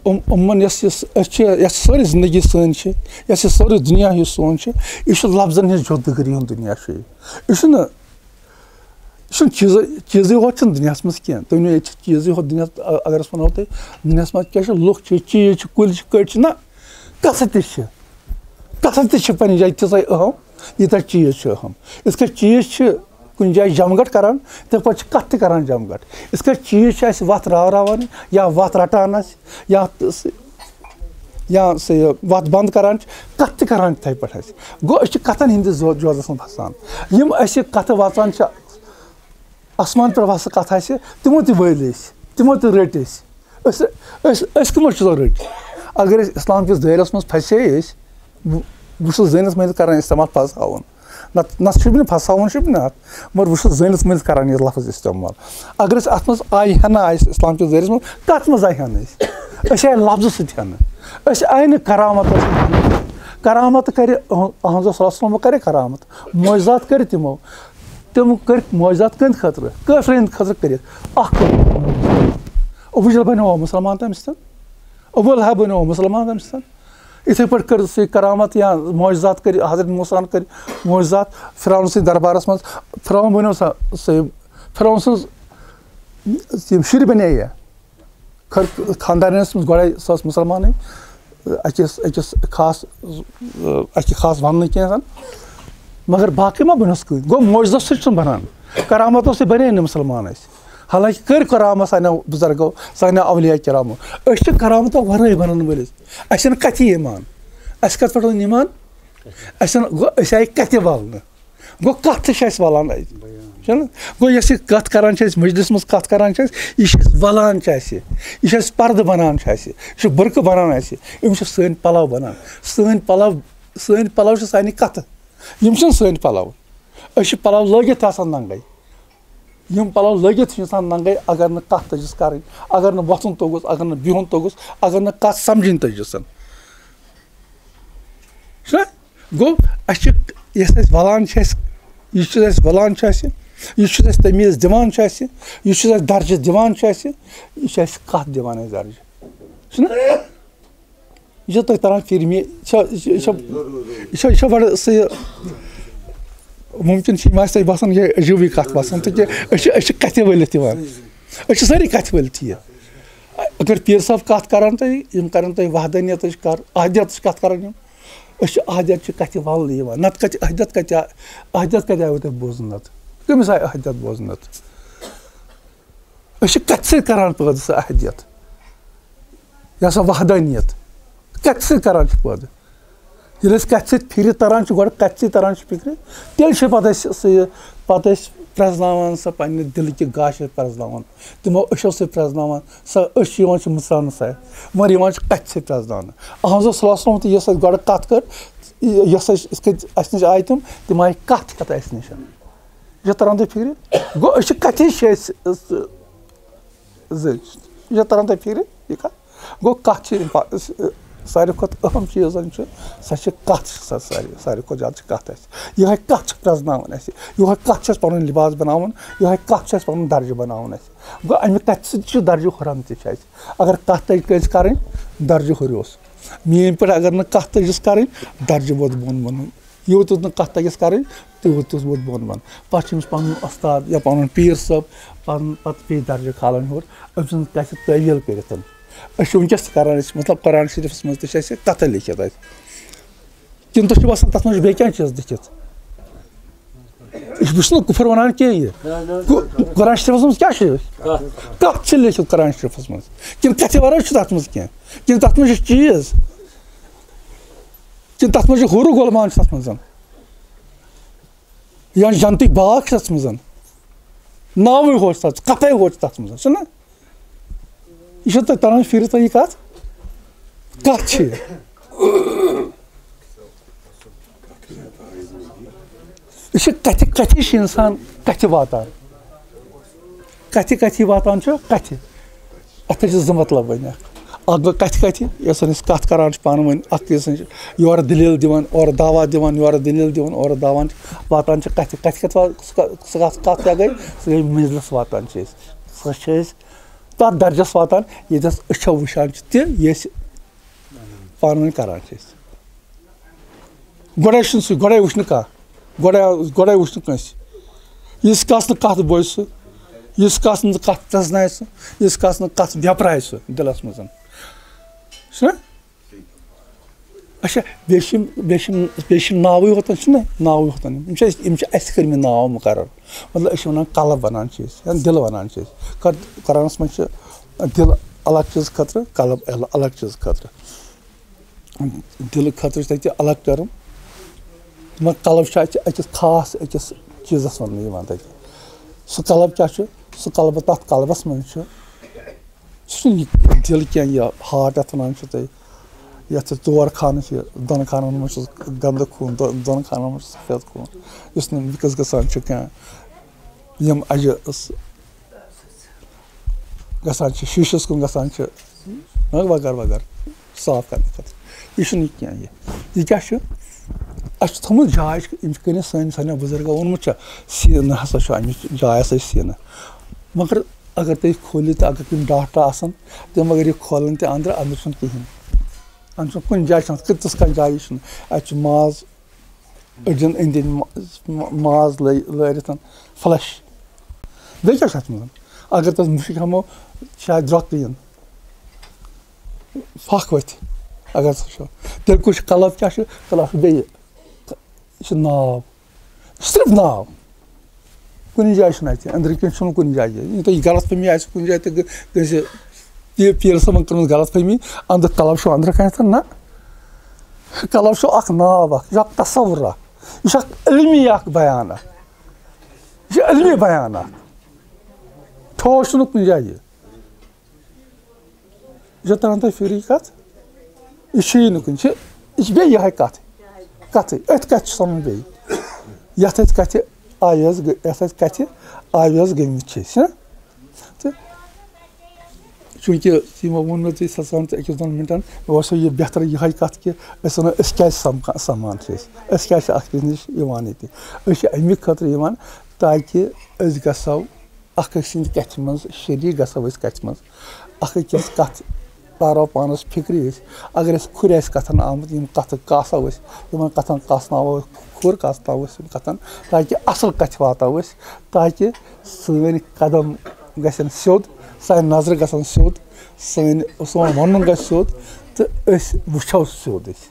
یِم، یِمَن یۄس، یۄس أسۍ چھِ، یۄس سٲرٕے زندگی سٲنۍ چھِ، یۄس یہِ سٲرٕے دُنیا یُس سون چھِ، یہِ چھُ لفظن ہٕنٛز جدوگٔری ہُنٛد دُنیا چھُ یہِ۔ یہِ چھُنہٕ، یہِ چھُنہٕ چیٖزٕے، چیٖزٕے ہوت چھُنہٕ دُنیاہَس منٛز کینٛہہ۔ تُہۍ ؤنِو، ییٚتہِ چھِ چیٖزٕے ہوت دُنیاہَس، اگر أسۍ وَنو تۄہہِ، دُنیاہَس منٛز کیٛاہ چھِ؟ لُکھ چھِ، چیٖز چھِ، کُلۍ چھِ، کٔٹۍ چھِ، نہ، کَتھٕ تہِ چھِ، کَتھٕ تہِ چھِ پنٛنہِ جایہِ تیٖژاہ اہم، ییٖتیٛاہ چیٖز چھِ اہم۔ یِتھ کٔنۍ چیٖز چھِ کُنہِ جایہِ جمگٹ کَران، تِتھ پٲٹھۍ چھِ کَتھ تہِ کَران جمگٹ۔ یِتھ کٔنۍ چیٖز چھِ اَسہِ وَتھ راوراوان یا وَتھ رَٹان اَسہِ، یا تہٕ سُہ، یا سُہ یہِ وَتھ بنٛد کَران چھِ، کَتھ تہِ کَران تِتھَے پٲٹھۍ اَسہِ۔ گوٚو، أسۍ چھِ کَتھَن ہِنٛدِس جو-، جوزَس منٛز پھَسان۔ یِم اَسہِ کَتھٕ وَژان چھِ، آسمان پٮ۪ٹھ وَسہٕ کَتھ آسہِ، تِمو تہِ وٲلۍ أسۍ، تِمو تہِ رٔٹۍ أسۍ۔ أسۍ، أسۍ، أسۍ کٕمو چیٖزو رٔٹۍ؟ اگر أسۍ اِسلام کِس دٲیرَس منٛز پھَسے أسۍ، بہٕ، بہٕ چھُس زٲنِتھ مٲنِتھ کَران اِستعمال پھَساوُن۔ نَتہٕ، نَتہٕ چھُس بہٕ نہٕ پھَساوُن چھُس بہٕ نہٕ اَتھ، مگر بہٕ چھُس زٲنِتھ مٲنِتھ کَران یہِ لفظ اِستعمال۔ اگر أسۍ اَتھ منٛز آیہِ ہَنا آسہِ اِسلام کِس دٲیرَس منٛز، کَتھ منٛز آیہِ ہَنا أسۍ؟ أسۍ آیہِ لفظہٕ سۭتۍ ہَنہٕ۔ أسۍ آیہِ نہٕ کرامتو سۭتۍ ہَنہٕ۔ کرامت کَرِ، اہن-، اہن حضرت صلی اللہ علیہ وسلمو کَرِ کرامت، معجزات کٔرۍ تِمو۔ تِم کٔرۍ معجزات کٕہٕنٛدِ خٲطرٕ؟ کٲفرَن ہٕنٛدِ خٲطرٕ کٔرِتھ۔ اَکھ کوٚر ابو جہل بَنیو مُسلمان تَمہِ سۭتۍ۔ ابو لہب بَنیو مُسلمان تَمہِ سۭتۍ۔ یِتھَے پٲٹھۍ کٔر سُہ کرامت یا معجزات کٔرۍ حضرت موسیٰ ہن کٔرۍ معجزات فرعون سٕنٛدِ دربارس منٛز۔ فرعون بنیو سا سُہ، فرعون سٕنٛز یِم شُرۍ بنے یا خر-، خاندارنس منٛز گۄڈے سۄ ٲس مُسلمانٕے، اَکہِ ٲس، اَکہِ ٲس خاص، اَکہِ خاص وَننہٕ کینٛہہ زَن، مگر باقٕے ما بَنیس کٕہٕنۍ؟ گوٚو معجزو سۭتۍ چھُنہٕ بَنان، کرامتو سۭتۍ بَنے نہٕ مُسلمان أسۍ۔ حالانکہِ کٔرۍ کرامت سانیو بُزرگو، سانیو اولیاء کرامو۔ أسۍ چھِ کرامتو وَرٲے بَنان وٲلۍ۔ اَسہِ چھَنہٕ کَتھِ ایٖمان۔ اَسہِ کَتھ پٮ۪ٹھ اوٚن ایٖمان؟ اَسہِ چھَنہٕ، گوٚو أسۍ آیہِ کَتھِ والنہٕ۔ گوٚو کَتھ تہِ چھِ اَسہِ وَلان اَتہِ۔ چھُنہ؟ گوٚو یۄس یہِ کَتھ کَران چھِ أسۍ، مجلِس منٛز کَتھ کَران چھِ أسۍ، یہِ چھِ اَسہِ وَلان چھِ اَسہِ، یہِ چھِ اَسہِ پَردٕ بَنان چھِ اَسہِ، یہِ چھِ بُرقہٕ بَنان اَسہِ، یِم چھِ سٲنۍ پَلَو بَنان۔ سٲنۍ پَلَو، سٲنۍ پَلَو چھِ سانہِ کَتھٕ، یِم چھِنہٕ سٲنۍ پَلَو۔ أسۍ چھِ پَلَو لٲگِتھ تہِ آسان ننٛگَے۔ یِم پَلَو لٲگِتھ چھِ اِنسان ننٛگَے، اگر نہٕ کَتھ تٔجِس کَرٕنۍ، اگر نہٕ وۄتھُن توٚگُس، اگر نہٕ بِہُن توٚگُس، اگر نہٕ کَتھ سَمجھِنۍ تٔجِس۔ چھُنہ؟ گوٚو، اَسہِ چھِ، یۄس اَسہِ وَلان چھِ اَسہِ، یہِ چھُ اَسہِ وَلان چھُ اَسہِ، یہِ چھُ اَسہِ تمیٖز دِوان چھُ اَسہِ، یہِ چھُ اَسہِ درجہٕ دِوان چھُ اَسہِ، یہِ چھُ اَسہِ کَتھ دِوان اَسہِ درجہٕ۔ چھُنہ؟ یہِ چھا تۄہہِ تَران فِکرِ؟ مےٚ چھا، یہِ چھا، یہِ چھا، یہِ چھا بَڑٕ سُہ یہِ مُمکِن چھُ، یہِ ما آسہِ تۄہہِ باسان، یہِ عجیٖبٕے کَتھ باسان، تہٕ کہِ أسۍ چھِ، أسۍ چھِ کَتھِ ؤلِتھ یِوان۔ أسۍ چھِ سٲری کَتھِ ؤلِتھ یِوان۔ اگر پیٖر صٲب کَتھ کَرَن تۄہہِ، یِم کَرَن تۄہہِ وحدانیتٕچ کَتھ، احدیتٕچ کَتھ کَرَن یِم، أسۍ چھِ احدیت چہِ کَتھِ وَلنہٕ یِوان۔ نَتہٕ کَتہِ احدیت کَتہِ آ-، احدیت کَتہِ آیوٕ تۄہہِ بوزنہٕ نَتہٕ؟ کٔمِس آیہِ احدیت بوزنہٕ نَتہٕ؟ أسۍ چھِ کَتھِ سۭتۍ کَران پٲدٕ سۄ احدیت، یا سۄ وحدانیت؟ کَتھِ سۭتۍ کَران چھِ پٲدٕ؟ ییٚلہِ أسۍ کَتھِ سۭتۍ فِکرِ تَران چھِ، گۄڈٕ کَتھِ سۭتۍ تَران چھِ فِکرِ، تیٚلہِ چھِ پَتہٕ أسۍ سُہ یہِ، پَتہٕ أسۍ پرٛزناوان سۄ پنٛنہِ دِلہٕ کہِ گاشہِ پرٛزناوان، تِمو أچھو سۭتۍ پرٛزناوان سۄ، أچھ چھِ یِوان چھِ مٕژراونہٕ سۄ، مگر یِوان چھِ کَتھِ سۭتۍ پرٛزناونہٕ۔ اَہَن حظ، صلی اللہ علیہ وسلم تہٕ یۄس اَسہِ گۄڈٕ کَتھ کٔر، یۄس اَسہِ، یِتھ کٔنۍ اَسہِ نِش آیہِ تِم، تِم آیہِ کَتھ ہٮ۪تھ اَسہِ نِش۔ یہِ چھا تَران تۄہہِ فِکرِ؟ گوٚو، أسۍ چھِ کَتھِ چھِ أسۍ، زٕ۔ یہِ چھا تران تۄہہِ فِکرِ؟ یہِ کَتھ؟ گوٚو، کَتھ چھِ اِمپا-، ساروی کھۄتہٕ اَہَم چیٖز زَن چھُ، سۄ چھِ کَتھ، چھِ سۄ ساروی، ساروی کھۄتہٕ زیادٕ چھِ کَتھ اَسہِ۔ یِہوٚے کَتھ چھِ پرٛزناوان اَسہِ۔ یِہوٚے کَتھ چھِ اَسہِ پَنُن لِباس بَناوُن۔ یِہوٚے کَتھ چھِ اَسہِ پَنُن درجہٕ بَناوُن اَسہِ۔ گوٚو، اَمہِ کَتھِ سۭتۍ چھُ درجہٕ ہُران تہِ چھُ اَسہِ۔ اگر کَتھ تَگہِ کٲنٛسہِ کَرٕنۍ، درجہٕ ہُریوس۔ میٛٲنۍ پٲٹھۍ اگر نہٕ کَتھ تٔجِس کَرٕنۍ، درجہٕ ووت بۄن بۄنٕے۔ یوٗت یوت نہٕ کَتھ تَگٮ۪س کَرٕنۍ، تیوٗت تیوٗت ووت بۄن بۄن۔ پَتہٕ چھُ أمِس پَنُن اُستاد یا پَنُن پیٖر صٲب، پَنُن پَتہٕ پیٚیہِ درجہٕ کھالٕنۍ ہیوٚر، أمۍ سٕنٛز گژھِ تٲویٖل کٔرِتھ۔ أسۍ چھِ وٕنکیٚس تہِ کَران، أسۍ، مطلب، قرآن شریٖفَس منٛز تہِ چھِ اَسہِ کَتھٕ لیکھِتھ اَتہِ۔ کِنہٕ تۄہہِ چھُ باسان تَتھ منٛز چھُ بیٚیہِ کینٛہہ چیٖز لیکھِتھ؟ یہِ چھُ نہٕ کُفر وَنان کینٛہہ یہِ۔ قرآن شریٖفَس منٛز کیٛاہ چھُ؟ کَتھ چھِ لیکھِتھ قرآن شریٖفَس منٛز؟ کِنہٕ کَتھِ وَرٲے چھُ تَتھ منٛز کینٛہہ؟ کِنہٕ تَتھ منٛز چھُ چیٖز؟ کِنہٕ تَتھ منٛز چھُ حورٕ غلمان چھُ تَتھ منٛز؟ یا جنتٕکۍ باغ چھِ تَتھ منٛز؟ ناوٕے ہوت چھِ تَتھ، کَتھَے ہوت چھِ تَتھ منٛز، چھُنہ؟ یہِ چھا تۄہہِ تَران فِکرِ تۄہہِ یہِ کَتھ؟ کَتھ چھِ یہِ؟ یہِ چھِ کَتھِ، کَتھِ چھِ اِنسان کَتھِ واتان۔ کَتھِ کَتھِ واتان چھُ، کَتھِ۔ اَتھ چھِ زٕ مطلب وۄنۍ اَکھ۔ اَکھ گوٚو کَتھِ کَتھِ، یۄس زَن أسۍ کَتھ کَران چھِ پانہٕ ؤنۍ، اَکھ أکۍ سٕنٛز یورٕ دٔلیٖل دِوان، اورٕ دعوا دِوان، یورٕ دٔلیٖل دِوان، اورٕ دعوا واتان چھِ کَتھِ۔ کَتھِ کَتھِ وا-، سُہ کا-، سُہ کَتھ، کَتھ کیٛاہ گٔے؟ سُہ گٔے مٔنٛزلَس واتان چھِ أسۍ۔ سۄ چھِ أسۍ تَتھ درجَس واتان، ییٚتٮ۪س أچھو وٕچھان چھِ تہِ، یہِ أسۍ پانہٕ ؤنۍ کَران چھِ أسۍ۔ گۄڈَے چھُنہٕ سُہ، گۄڈَے وٕچھ نہٕ کانٛہہ، گۄڈَے، گۄڈَے وٕچھ نہٕ کٲنٛسہِ۔ ییٖتِس کالَس نہٕ کَتھ بوزِ سُہ، ییٖتِس کالَس نہٕ کَتھ پرٛزنایہِ سُہ، ییٖتِس کالَس نہٕ کَتھ ویٚپرایہِ سُہ دِلَس منٛز۔ چھُنہ؟ اچھا، بیٚیہِ چھِ یِم، بیٚیہِ چھِ یِم، بیٚیہِ چھِ یِم ناوٕے ہوتَن، چھِنہ ناوٕے ہوتَن۔ یِم چھِ اَسہِ، یِم چھِ اَسہِ کٔرمٕتۍ ناو مُقرر۔ مطلب، أسۍ چھِ وَنان قلب وَنان چھِ أسۍ، یا دِل وَنان چھِ أسۍ۔ قر-، قرآنَس منٛز چھِ دِل الگ چیٖز خٲطرٕ، قلب ال-، الگ چیٖز خٲطرٕ۔ دِلہٕ خٲطرٕ چھِ تَتہِ الگ term۔ مگر قلب چھُ اَتہِ أکِس خاص أکِس چیٖزَس وَننہٕ یِوان تَتہِ۔ سُہ قلب کیٛاہ چھُ؟ سُہ قلب، تَتھ قلبَس منٛز چھُ، سُہ چھُنہٕ یہِ دِل کینٛہہ، یہِ heart یَتھ وَنان چھِ تُہۍ، یَتھ چھِ ژور خانہٕ چھِ، دۄن خانَن منٛز چھُ گنٛدٕ خوٗن، دۄ-، دۄن خانَن منٛز چھُ سفید خوٗن، یُس نہٕ mix گژھان چھُ کینٛہہ۔ یِم اَجہِ س-، گژھان چھِ، شیٖشَس کُن گژھان چھِ، وغٲر وغٲر صاف کرنہٕ خٲطرٕ۔ یہِ چھُنہٕ یہِ کینٛہہ۔ یہِ، یہِ کیٛاہ چھُ؟ اَسہِ چھُ تھوٚمُت جاے، یِم چھِ کٔرِتھ سٲنۍ، سانٮ۪و بُزرگو ووٚنمُت چھُ، سیٖنہٕ ہسا چھُ اَمِچ جاے ہسا چھِ سیٖنہٕ۔ مگر اگر تُہۍ کھوٗلِو تہٕ اگر تِم ڈاکٹر آسَن، تِم اگر یہِ کھولَن تہِ اَنٛدرٕ، اَنٛدرٕ چھُنہٕ کِہیٖنۍ۔ اَتھ چھُنہٕ کُنہِ جایہِ چھُنہٕ اَتھ تیُتھ کانٛہہ جایہِ چھُنہٕ. اَتہِ چھُ ماز، أڑجَن أنٛدۍ أنٛدۍ ما-، ما-، ماز لٲ-، لٲرِتھ، فٕلَش. بیٚیہِ کیٛاہ چھُ اَتھ منٛز؟ اگر تَتھ مُشُک ہٮ۪مو، شاید درٛۄکھ تہِ یِن. پھَکھ ؤتھِ، اگر سُہ چھُ. تیٚلہِ کُس چھُ کَلَب کیٛاہ چھُ؟ کَلَب چھُ بیٚیہِ. یہِ چھُ ناو. صرف ناو. کُنہِ جایہِ چھُنہٕ اَتہِ، أنٛدرٕ کِنۍ چھُنہٕ کُنہِ جایہِ. یہِ تۄہہِ غلط فہمی آسہِ کُنہِ جایہِ تہٕ گٔ-، گٔژھِ پی-، پیٖر صٲبَن کٔرمٕژ غلط فہمی، أنٛدرٕ کَلَب چھُ أنٛدرٕ کَنہِ تہٕ نہ. کَلَب چھُ اَکھ ناو اَکھ، یہِ چھُ اَکھ تصوُر اَکھ، یہِ چھُ اَکھ علمی اَکھ بیان اَکھ، یہِ چھُ علمی بیان اَکھ. ٹھوس چھُنہٕ کُنہِ جایہِ. یہِ چھا تران تۄہہِ فِکرِ یہِ کَتھ؟ یہِ چھُیی نہٕ کُنہِ، چھِ، یہِ چھِ بیٚیہِ یِہوٚے کَتھ. کَتھٕے، أتھۍ کَتھِ چھِ سَمٕجھ بیٚیہِ. یَتھ أتھۍ کَتھِ آویز گٔ-، یَتھ أتھۍ کَتھِ آویز گٔمٕتۍ چھِ أسۍ، ہہ؟ تہٕ چوٗنٛکہِ یِمو ووٚن مےٚ تۄہہِ سَتَن تہٕ أکِس دۄن مِنٹَن، مےٚ باسیو یہِ بہتر یِہوٚے کَتھ کہِ أسۍ وَنو أسۍ کیٛازِ سَمکھا-، سَمان چھِ أسۍ، أسۍ کیٛازِ چھِ اَکھ أکِس نِش یِوان ییٚتہِ. أسۍ چھِ اَمی خٲطرٕ یِوان تاکہِ أسۍ گژھو اَکھ أکۍ سٕنٛدِ کَتھِ منٛز شریٖک گژھو أسۍ کَتھِ منٛز، اَکھ أکِس کَتھ تارو پانَس فِکرِ أسۍ. اگر أسۍ کھُرۍ آسہِ کَتھَن آمُت، یِم کَتھٕ کاسو أسۍ، یِمَن کَتھَن کاسناوو أسۍ، کھُر کاسناوو أسۍ یِم کَتھَن، تاکہِ اَصٕل کَتھِ واتو أسۍ، تاکہِ سٲنۍ قدم گژھن سیوٚد، سانہِ نظرٕ گژھن سیوٚد، سٲنۍ، سون وَنُن گژھِ سیوٚد، تہٕ أسۍ وٕچھو سیوٚد أسۍ.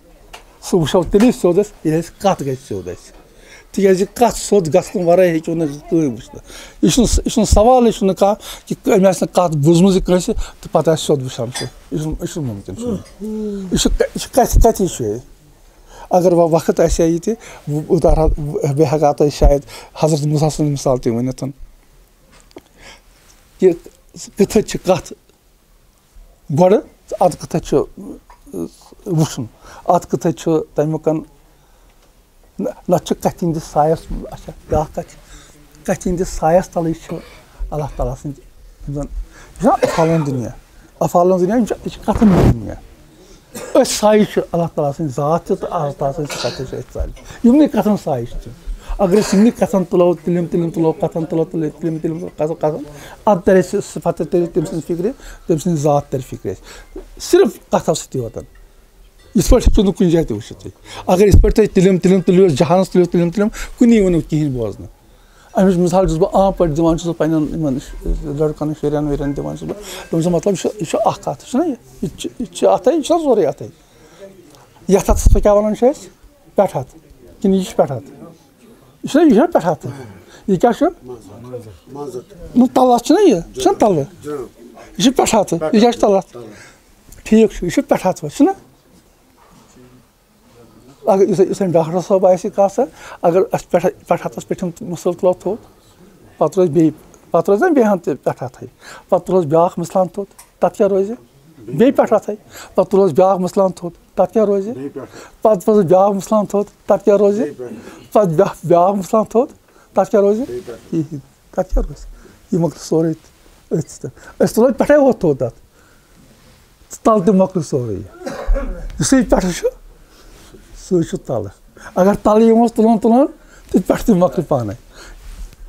سُہ وٕچھو تیٚلے سیوٚد أسۍ، ییٚلہِ اَسہِ کَتھ گژھِ سیوٚد اَسہِ۔ تِکیٛازِ کَتھ سیوٚد گژھنہٕ وَرٲے ہیٚکِو نہٕ أسۍ کٕہٕنۍ وٕچھِتھ۔ یہِ چھُنہٕ، یہِ چھُنہٕ سوالٕے چھُنہٕ کانٛہہ کہِ أمۍ آسہِ نہٕ کَتھ بوٗزمٕژٕے کٲنٛسہِ تہٕ پَتہٕ آسہِ سیوٚد وٕچھان سُہ۔ یہِ چھُنہٕ، یہِ چھُنہٕ مُمکِن چھُنہٕ۔ یہِ چھُ کَ-، یہِ چھُ کَتھِ، کَتھِ چھُ یہِ۔ اگر وۄنۍ وقت آسہِ ہا ییٚتہِ، بہٕ، بہٕ تارٕ ہا، بہٕ ہٮ۪کہٕ ہا تۄہہِ شاید حضرت موسیٰ سٕنٛز مِثال تہِ ؤنِتھ کہِ کِتھٕ چھِ کَتھ گۄڈٕ، اَدٕ کَتھا چھُ، ٲ، وٕچھُن؟ اَتھ کَتھا چھُ تَمیُک، نہ، نَتہٕ چھُ کَتھِ ہِنٛدِس سایَس، اچھا، بیٛاکھ کَتھ، کَتھِ ہِنٛدِس سایَس تَلٕے چھُ اللہ تعالیٰ سٕنٛدِ، یِم زَن، یہِ چھُنہ افعالن دُنیا، افعالن دُنیا، یِم چھِ، یہِ چھِ کَتھَن ہُنٛد دُنیا۔ أتھۍ سایہِ چھُ اللہ تعالیٰ سٕنٛز ذات تہِ تہٕ اللہ تعالیٰ سٕنٛز صفت تہِ چھِ أتھۍ سایہِ۔ یِمنٕے کَتھَن سایہِ چھِ تِم۔ اگر أسۍ یِمنٕے کَتھَن تُلو، تِلِم تِلِم تُلو، کَتھَن تُلو، تُلِم تِلِم تُلو، کَتھَن، کَتھَن، اَدٕ تَرِ اَسہِ صفت تہِ تَرِ تٔمۍ سٕنٛز فِکرِ، تٔمۍ سٕنٛز ذات تَرِ فِکرِ اَسہِ۔ صرف کَتھو سۭتی یوتَن۔ یِتھ پٲٹھۍ ہیٚکِو نہٕ کُنہِ جایہِ تہِ وٕچھِتھ تُہۍ۔ اگر یِتھ پٲٹھۍ تُہۍ تِلِم تِلِم تُلِو، جہانَس تُلِو تِلِم تِلِم، کُنی ؤنِو کِہیٖنۍ بوزنہٕ۔ اَمِچ مِثال چھُس بہٕ عام پٲٹھۍ دِوان چھُس بہٕ پنٛنٮ۪ن یِمَن ش-، لٔڑکَن، شُرٮ۪ن وُرٮ۪ن دِوان چھُس بہٕ۔ تٔمۍ سُنٛد مطلب چھُ، یہِ چھُ اَکھ اَتھ، چھُنہ یہِ؟ یہِ تہِ چھُ، یہِ تہِ چھُ اَتھَے، یہِ چھُنہ سورُے اَتھَے؟ یَتھ اَتھَس پٮ۪ٹھ کیٛاہ وَنان چھِ أسۍ؟ پٮ۪ٹھ اَتھ۔ کِنہٕ یہِ چھُ پٮ۪ٹھ اَتھ؟ یہِ چھُنہ، یہِ چھُنہ پٮ۪ٹھ اَتھ؟ یہِ کیٛاہ چھُ؟ نہ، تَلہٕ اَتھ چھُنہ یہِ؟ یہِ چھُنہ تَلہٕ؟ یہِ چھُ پٮ۪ٹھ اَتھ۔ یہِ کیٛاہ چھُ تَلہٕ اَتھ؟ ٹھیٖک چھُ، یہِ چھُ پٮ۪ٹھ اَتھ وۄنۍ، چھُنہ؟ اگر یُس، یُس وۄنۍ ڈاکٹر صٲب آسہِ کانٛہہ سا، اگر اَسہِ پٮ۪ٹھ، پٮ۪ٹھ ہَتَس پٮ۪ٹھ یِم مُسل تُلو تھوٚد، پَتہٕ روزِ بیٚیہِ، پَتہٕ روزِ وۄنۍ بیٚیہِ ہَن تہِ پٮ۪ٹھ ہَتھٕے۔ پَتہٕ تُلوس بیٛاکھ مُسلان تھوٚد، تَتھ کیٛاہ روزِ؟ بیٚیہِ پٮ۪ٹھ ہَتھٕے۔ پَتہٕ تُلوس بیٛاکھ مُسلان تھوٚد، تَتھ کیٛاہ روزِ؟ بیٚیہِ پٮ۪ٹھ۔ پَتہٕ تُلوس بیٛاکھ مُسلان تھوٚد، تَتھ کیٛاہ روزِ؟ بیٚیہِ پٮ۪ٹھ۔ پَتہٕ بیٛاکھ، بیٛاکھ مُسلان تھوٚد، تَتھ کیٛاہ روزِ؟ بیٚیہِ پٮ۪ٹھ۔ کِہیٖنۍ۔ تَتھ کیٛاہ روزِ؟ یہِ مۄکلہِ سورُے أتھۍ سۭتۍ۔ أسۍ تُلو پٮ۪ٹھَے ووت تھوٚد تَتھ۔ تہٕ تَلہٕ تہِ مۄکلہِ سورُے۔ یُس یہِ پٮ۪ٹھٕ چھُ، سُے چھُ تَلہٕ۔ اگر تَلہٕ یِمو تُلان تُلان، تہٕ پٮ۪ٹھٕ تہِ مۄکلہِ پانَے۔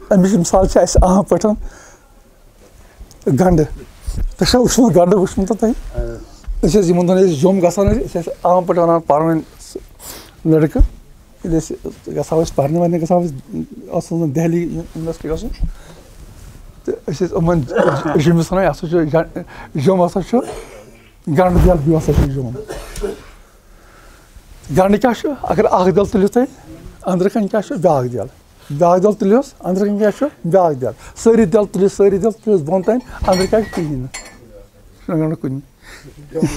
اَمِچ مِثال چھِ اَسہِ عام پٲٹھۍ گَنٛڈٕ۔ تۄہہِ چھا وٕچھمُت گَنٛڈٕ، وٕچھمُت تۄہہِ؟ أسۍ ٲسۍ یِمَن دۄہَن ٲسۍ جوٚم گژھان، أسۍ، أسۍ ٲسۍ عام پٲٹھۍ وَنان پانہٕ ؤنۍ لٔڑکہٕ۔ ییٚلہِ أسۍ گژھان ٲسۍ پَرنہِ وَرنہِ، گژھان ٲسۍ، اوس آسان دہلی یونیورسٹی گژھُن۔ تہٕ أسۍ ٲسۍ یِمَن جیٚمِس وَنان، یہِ ہسا چھُ جا-، جوٚم ہسا چھُ گنٛڈٕ بیل، بیٚیہِ ہسا چھُ جوٚم۔ گنٛڈٕ کیٛاہ چھُ؟ اگر اَکھ دٮ۪ل تُلِو تُہۍ، أنٛدرٕ کَنہِ کیٛاہ چھُ؟ بیٛاکھ دٮ۪ل۔ بیٛاکھ دٮ۪ل تُلِوس، أنٛدرٕ کَنہِ کیٛاہ چھُ؟ بیٛاکھ دٮ۪ل۔ سٲری دٮ۪ل تُلِو، سٲری دٮ۪ل تُلِوس بۄن تام، أنٛدرٕ کیٛاہ چھُ؟ کِہیٖنۍ نہٕ۔ چھُنہٕ گنٛڈٕ کُنہِ۔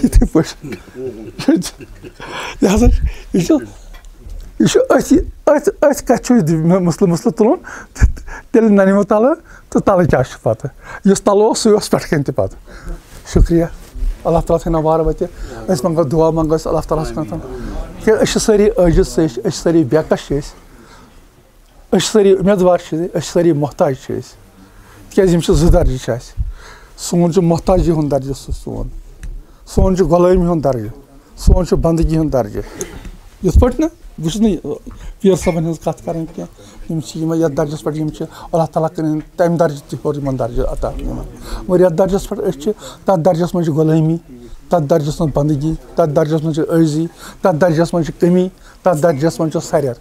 یِتھَے پٲٹھۍ۔ یہِ ہسا چھُ، یہِ چھُ، یہِ چھُ أتھۍ، أتھۍ، أتھۍ کَتھِ چھُ یہِ مےٚ مسلہٕ، مسلہٕ تُلُن، تہٕ تیٚلہِ نَنہِ وۄنۍ تَلہٕ، تہٕ تَلہٕ کیٛاہ چھُ پَتہٕ؟ یُس تَلہٕ اوس، سُے اوس پٮ۪ٹھٕ کَنہِ تہِ پَتہٕ۔ شُکریہ۔ اللہ تعالیٰ تھٲینو وارٕ وَتہِ۔ أسۍ منٛگو دُعا، منٛگو أسۍ اللہ تعالیٰ ہَس کَنتھَن۔ کیٛازِ أسۍ چھِ سٲری عٲجِز چھِ أسۍ، أسۍ چھِ سٲری بے کَش چھِ أسۍ۔ أسۍ چھِ سٲری اُمیدوار چھِ، أسۍ چھِ سٲری محتاج چھِ أسۍ۔ تِکیٛازِ یِم چھِ زٕ درجہٕ چھِ اَسہِ۔ سون چھُ محتاجی ہُنٛد درجہٕ سُہ سون۔ سون چھُ غلٲمی ہُنٛد درجہٕ۔ سون چھُ بندگی ہُنٛد درجہٕ۔ یِتھ پٲٹھۍ نہٕ، بہٕ چھُس نہٕ یہِ، پیر صٲبن ہٕنٛز کتھ کران کینٛہہ۔ یِم چھِ یِمے یتھ درجس پٮ۪ٹھ، یِم چھِ اللہ تعالیٰ کٔرِن تمہِ درجہٕ تہِ ہیوٚر یِمن درجہٕ عطا یِمن۔ مگر یتھ درجس پٮ۪ٹھ أسۍ چھِ، تتھ درجس منٛز چھِ غلٲمی، تَتھ درجَس منٛز بندگی، تَتھ درجَس منٛز چھِ عٲجزی، تَتھ درجَس منٛز چھِ کمی، تَتھ درجَس منٛز چھُ سریر۔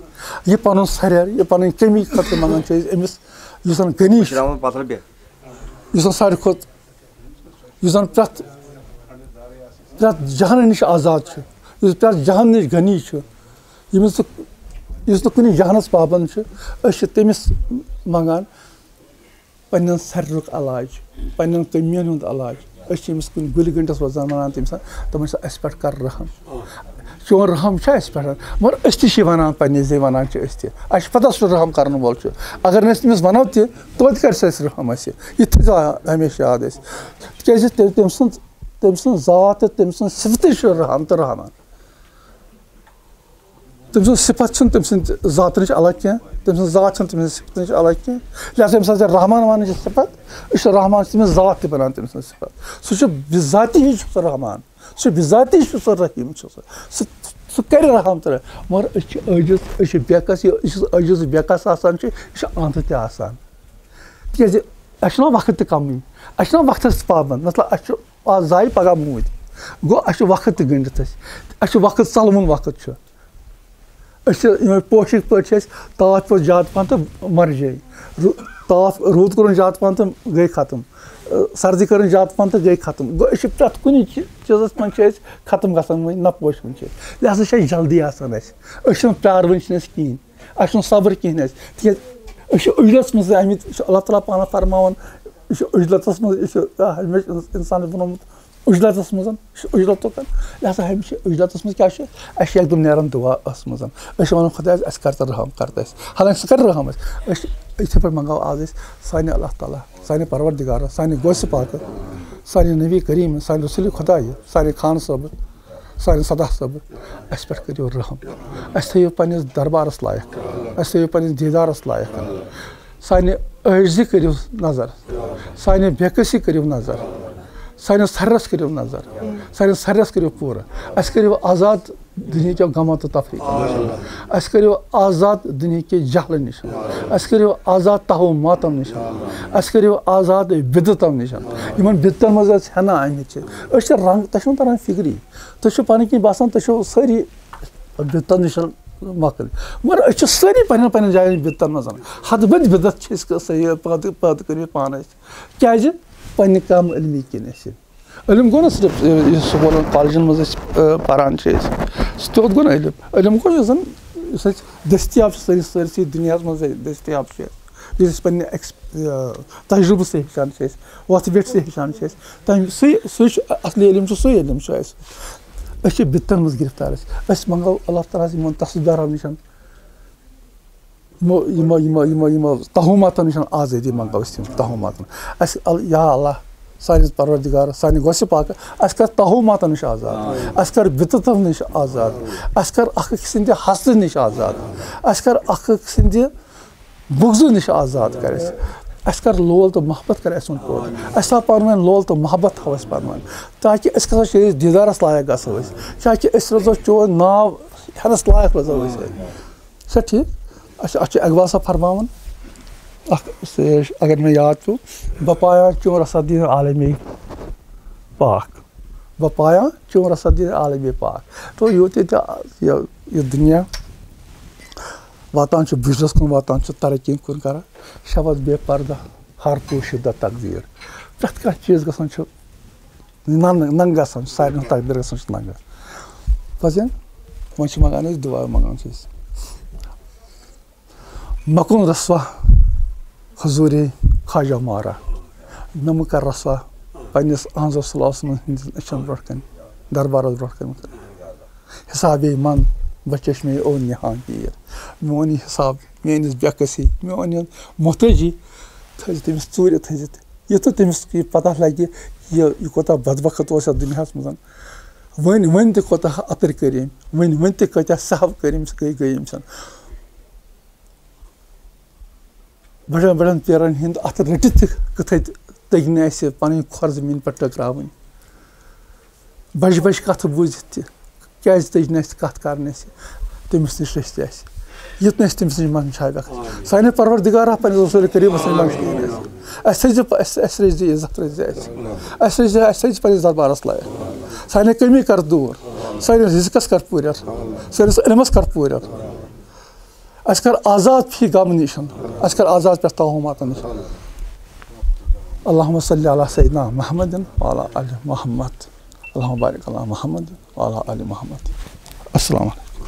یہِ پَنُن سریر، یہِ پَنٕنۍ کمی خٲطرٕ منٛگان چھِ أسۍ أمِس، یُس زَن غنی چھُ، شرامت پتھر بیٚیہِ۔ یُس زَن ساروی کھۄتہٕ، یُس زَن پرٛٮ۪تھ پرٛٮ۪تھ جہانہٕ نِش آزاد چھُ، یُس پرٛٮ۪تھ جہانہٕ نِش غنی چھُ، ییٚمِس نہٕ یُس نہٕ کُنہِ جہانَس پابند چھُ، أسۍ چھِ تٔمِس منٛگان پننٮ۪ن سرِرُک علاج، پننٮ۪ن کٔمِین ہُنٛد علاج۔ أسۍ چھِ أمِس کُنہِ گُلہِ گٔنٛڈِس وَزان وَنان تٔمِس، دَپان چھِ، "اَسہِ پٮ۪ٹھ کَر رحم۔" چون رحم چھُ اَسہِ پٮ۪ٹھ، مگر أسۍ تہِ چھِ وَنان پننہِ زِ وَنان چھِ أسۍ تہِ۔ اَسہِ چھِ پَتہ سُہ رحم کَرَن وول چھُ۔ اگر نہٕ أسۍ تٔمِس وَنو تہِ، توتہِ کَرِ سُہ اَسہِ رحم اَسہِ۔ یہِ تھٲیزیو ہمیشہِ یاد اَسہِ۔ تِکیٛازِ تٔمۍ تٔمۍ سٕنٛز تٔمۍ سٕنٛز ذات تہٕ تٔمۍ سٕنٛز صفتٕے چھُ رحم تہٕ رحمان۔ تٔمۍ سٕنٛز صفت چھِنہٕ تٔمۍ سٕنٛدِ ذاتہٕ نِش الگ کینٛہہ، تٔمۍ سٕنٛز ذات چھَنہٕ تٔمۍ سٕنٛدِ صفتہٕ نِش الگ کینٛہہ۔ لہذا ییٚمہِ ساتہٕ ژےٚ رحمان وَنان چھِ صفت، یہِ چھُ رحمان، چھِ تٔمِس ذات تہِ بَنان تٔمۍ سٕنٛز صفت۔ سُہ چھُ بِذاتی ہی چھُ سُہ رحمان، سُہ چھُ بِذاتی چھُ سُہ رحیٖم چھُ سُہ۔ سُہ سُہ کَرِ رحم تہٕ رحم۔ مگر أسۍ چھِ عٲجِز، أسۍ چھِ بے کس، یہِ یُس عٲجِز بے کس آسان چھُ، یہِ چھُ اَنٛدٕ تہِ آسان۔ تِکیٛازِ اَسہِ چھُنہ وقت تہِ کَمٕے، اَسہِ چھُنہ وقتَس تہِ پابنٛد۔ مثلاً اَسہِ چھُ آز زایہِ پَگاہ موٗدۍ، گوٚو اَسہِ چھُ وقت تہِ گٔنٛڈِتھ اَسہِ۔ اَسہِ چھُ وقت ژَلوُن وقت چھُ۔ أسۍ چھِ یِمَے پوشِکۍ پٲٹھۍ چھِ أسۍ تاپھ پیوٚو زیادٕ پَہَن تہٕ مَرجے۔ رو-، تاپھ روٗد کوٚرُن زیادٕ پَہَن تہٕ گٔے ختم۔ سردی کٔرٕن زیادٕ پَہَن تہٕ گٔے ختم۔ گوٚو أسۍ چھِ پرٛٮ۪تھ کُنہِ چی-، چیٖزَس منٛز چھِ أسۍ ختم گژھان وۄنۍ، نہ پوشہِ وٕنہِ چھِ أسۍ۔ لہذا چھِ اَسہِ جلدی آسان اَسہِ۔ أسۍ چھِنہٕ پیٛارٕ وٕنہِ چھِنہٕ اَسہِ کِہیٖنۍ۔ اَسہِ چھُنہٕ صبر کِہیٖنۍ اَسہِ۔ تِکیٛازِ أسۍ چھِ عُجلَس منٛز آمٕتۍ، یہِ چھُ اللہ تعالیٰ پانہٕ فرماوان، یہِ چھُ عُجلَتَس منٛز، یہِ چھُ ہمیشہِ اِنسانَس بنومُت عُجلَتَس منٛز، یہِ چھُ عُجلَتُک۔ لہذا ہمیشہِ عُجلَتَس منٛز کیٛاہ چھُ؟ اَسہِ چھِ یکدم نیران دُعا ٲس منٛز۔ أسۍ چھِ وَنان، "خۄدایا، اَسہِ کَر تہٕ رحم کَر تہٕ اَسہِ۔" حالانکہِ سُہ کَرِ رحم اَسہِ۔ أسۍ چھِ یِتھَے پٲٹھۍ منٛگاو آز أسۍ سانہِ اللہ تعالیٰ، سانہِ پروردگارَس، سانہِ غوثِ پاکَس، سانہِ نبی کریم، سانہِ رسول خۄدایہِ، سانہِ خان صٲبہٕ، سانہِ صدا صٲبہٕ، اَسہِ پٮ۪ٹھ کٔرِو رحم۔ اَسہِ تھٲیِو پنٛنِس دربارَس لایق، اَسہِ تھٲیِو پنٛنِس دیٖدارَس لایق۔ سانہِ عٲجزی کٔرِو نظر، سانہِ بے کسی کٔرِو نظر، سانِس سرس کٔرِو نظر، سانِس سرس کٔرِو پوٗرٕ۔ اَسہِ کٔرِو آزاد دُنہِکیو غمو تہٕ تفریٖقو نِش۔ اَسہِ کٔرِو آزاد دُنہِکہِ جہلہٕ نِش۔ اَسہِ کٔرِو آزاد توہماتو نِش۔ اَسہِ کٔرِو آزاد بدعتو نِش۔ یِمن بدعتن منٛز أسۍ ہٮ۪نہٕ آمٕتۍ چھِ۔ أسۍ چھِ رنگ، تۄہہِ چھُنہٕ تران فِکری۔ تُہۍ چھِو پنٕنۍ کِنۍ باسان، تُہۍ چھِو سٲری بدعتن نِش مۄکٕلۍ۔ مگر أسۍ چھِ سٲری پننٮ۪ن پننٮ۪ن جاین بدعتن منٛز۔ حد بٔدۍ بدعت چھِ أسۍ صحیح پٲدٕ، پٲدٕ کٔرمٕتۍ پانہٕ أسۍ۔ کیٛازِ؟ پننہِ کم علمی کِنۍ اَسہِ۔ علم گوٚو نہٕ صرف، یہِ، یہِ سکوٗلن، کالجن منٛز أسۍ، آ، پران چھِ أسۍ، سُہ تہِ یوت گوٚو نہٕ علم۔ علم گوٚو یُس زن، یُس اَسہِ دٔستیاب چھُ سٲنِس سٲرسٕے دُنیاہس منٛز، اَسہِ دٔستیاب چھُ، یُس أسۍ پننہِ ایکس-، آ، تجربہٕ سۭتۍ ہیٚچھان چھِ أسۍ، وَتھٕ ویٚٹھِ سۭتۍ ہیٚچھان چھِ أسۍ۔ تَمہِ سُے، سُے چھُ اصلی علم، چھُ سُے علم چھُ اَسہِ۔ أسۍ چھِ بدعتن منٛز گرفتار، أسۍ، أسۍ منٛگو اللہ تعالیٰ ہس یِمن تصوف دارن نِش، یِمو، یِمو، یِمو، یِمو، یِمو توہماتو نِش آزٲدی منٛگو أسۍ، یِم توہماتن۔ اَسہِ ال-، یا اللہ، سٲنِس پروردگار، سانہِ غوثِ پاک، اَسہِ کر توہماتو نِش آزاد، اَسہِ کر بدعتو نِش آزاد، اَسہِ کر اکھ أکۍ سٕنٛدِ حسدٕ نِش آزاد، اَسہِ کر اکھ أکۍ سٕنٛدِ بغضہٕ نِش آزاد کر اَسہِ۔ اَسہِ کر لول تہٕ محبت کر اَسہِ وۄنۍ پٲدٕ۔ اَسہِ تھاو پانہٕ ؤنۍ لول تہٕ محبت تھاو اَسہِ پانہٕ ؤنۍ، تاکہِ أسۍ کر چٲنِس دیٖدارس لایق گژھو أسۍ، تاکہِ أسۍ روزو چون ناو ہٮ۪نس لایق روزو أسۍ۔ چھا ٹھیٖک؟ اچھا، اَتھ چھُ اقبال صٲب فرماوان اکھ، سُہ اگر مےٚ یاد چھُ، "بہٕ پایان چون رسا دین عالمی پاک، بہٕ پایان چون رسا دین عالمی پاک۔" تو یوٗت ییٚتہِ یہِ، یہِ دُنیا واتان چھُ بُجرس کُن، واتان چھُ ترقی کُن کران، شبس بے پردہ، ہر پوشیدہ تقدیر، پرٛٮ۪تھ کانٛہہ چیٖز گژھان چھُ ننٛگ، ننٛگ گژھان چھُ، سارنٕے ہُنٛد تقدیر گژھان چھُ ننٛگ۔ پتہٕ وۄنۍ چھِ منٛگان أسۍ دُعا، منٛگان چھِ أسۍ، "مکُن رسوا حضوٗرِ خواجہ مارا، مےٚ مہٕ کر رسوا پننِس اہنزو صلی اللہ علیہ وسلم ہٕنٛدٮ۪ن أچھن برٛونٛٹھ کنہِ، دربارس برٛونٛٹھ کنہِ۔ حسابے من بہ چشمے او نہان پیر۔" میون یہِ حساب، میٲنِس بے کسی، میون یہِ محتٲجی تھٲیزِ تٔمِس ژوٗرِ تھٲیزِ، یُتھ نہٕ تٔمِس یہِ پتہ لگہِ، یہِ، یہِ کوٗتاہ بدبخت اوس یتھ دُنیاہس منٛز۔ وۄنۍ، وۄنۍ تہِ کوٗتاہ عطر کٔرۍ أمۍ، وۄنۍ، وۄنۍ تہِ کۭتیاہ صحب کٔرۍ أمۍ، سُہ گٔے، گٔے أمۍ سن۔ بڑٮ۪ن بڑٮ۪ن پیرن ہُنٛد اَتھٕ رٔٹِتھ تہِ کِتھَے تٔگۍ نہٕ اَسہِ پنٕنۍ کھۄر زٔمیٖن پٮ۪ٹھ ٹکراوٕنۍ۔ بجہِ بجہِ کتھٕ بوٗزِتھ تہِ کیٛازِ تٔج نہٕ اَسہِ کتھ کرنہِ اَسہِ تٔمِس نِش رٔچھتھ اَسہِ، یُتھ نہٕ أسۍ تٔمِس نِش منٛدچھاوکھ۔ سانہِ پروردگارا، پننِس رسول کریٖمس نِش منٛدچھاوکھ اَسہِ۔ اَسہِ تھٲیزِ، اَسہِ اَسہِ رٔچھزِ عزت، رٔچھزِ اَسہِ، اَسہِ رٔچھزِ، اَسہِ تھٲیزِ پنٛنِس دربارَس لایق، سانہِ کٔمی کر دوٗر، سٲنِس رِزقَس کر پوٗرٕ، سٲنِس علمَس کر پوٗرٕ۔ اَسہِ کر آزاد فی غم نِش، اَسہِ کر آزاد پرٛٮ۪تھ توہمات نِش۔ اللہم صلی علی سیدنا محمد وعلی آل محمد۔ اللہم بارک علی محمد وعلی آل محمد۔ السلام علیکم۔